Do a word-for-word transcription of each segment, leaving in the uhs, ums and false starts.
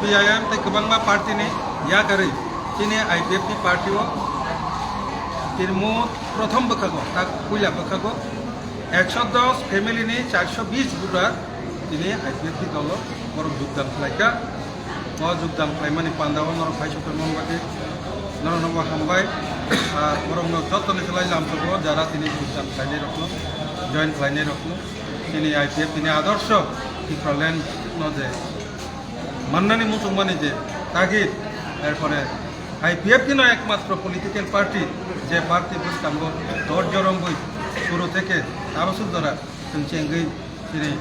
P I M tei kwbangma party ni yakarwi chini I P F T party o Trinamool prothom bwkhago, tak puila bwkhago ekso dos family ni charso bis voter tini I P F T dolo borok jogdan khlaikha. O jogdan khlaimani panda o norok phai sokha mani bagwi norokno bo hambai. Ar borokno jottoni slai lamsogo jara tini jogdan khlainai rokno, join khlainai rokno. Tini I P F T ni adorsho Tipraland no je mannani muchungmani je tagid, erpore I P F T no ekmatro political party, je party bwskango dorjo rombwi suru theke tabasuk jora chwng chengwi chini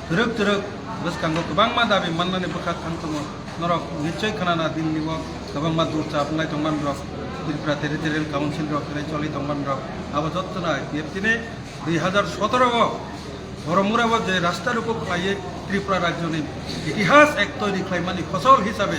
twrwk twrwk bwskango kwbangma dabi mannani bwkha thang tongo. Norok nichoi khwnana, Delhi o kwbangma dur chapnai tongmani rok, Tripura Territorial Council rok, tei choli tongmani rok, abo jottono I P F T ni dui hazar sotoro o Boromura o je rasta roko khlaiwi Tripura rajyoni itihas ek toiri khlaimani phosol hisabe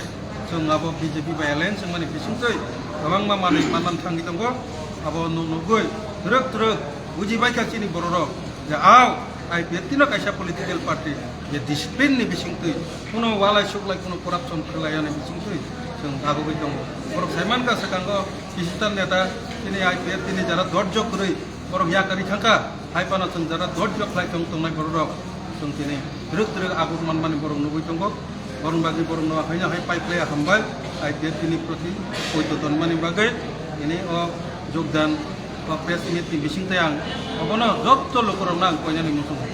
chwng abo B J P bai alliance wngmani bisingtwi kwbangma manwi manman thangwi tongo. Abo nuk-, nugwi twrwk twrwk buji baikha chini bororok je ao I P F T no kaisa political party je discipline ni bisingtwi kuno walai suklai kuno corruption khlaiyani bisingtwi chwng dagogwi tongo. Borok saimankha swkango Khrista neta chini I P F T ni jara dorjo kwrwi borok yakarwi thangkha, hai phano chwng jara dorjo khlai tong tongnai bororok chwng tini twrwk twrwk abuk manmani borok nugwi tongo. Borokni bagwi borokno haino hai pai khlai hambai, I P F T ni proti poito tonmani bagwi tini o jogdan o press meet ni bisingtwi ang obono jotto lukurokno ang koinani muchungo.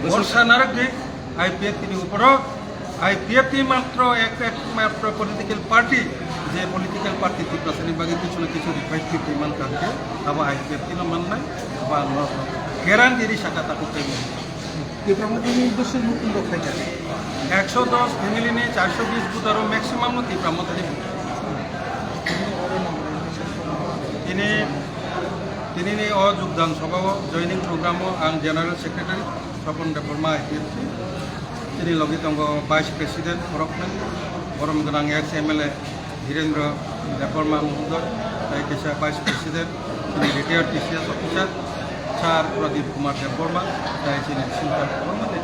Borsa narwkdi I P F T ni uporo. I P F T matro ek, ekmatro political party, je political party Tiprasani bagwi kichu na kichu revive khe man kha hwnkhe, abo I P F T no mannai, abo ang no guarantee ri saka takhuk tei mannai. Tipra Mothani bwswk nukhung rok khaikha. Ekso dos family ni charso bis voter o maximum no Tipra Mothani. Tini, tini ni o jogdan sabha o joining program o ang General Secretary Swapon Debbarma I P F T. Tini logi tongo Vice President borok, borom gwnang ex M L A Dhirendra Debbarma Mohodoy, tei kisa Vice President, tini retired T C S officer, Sir Pradip Kumar Debbarma, tei chini Sinta Debbarma, tei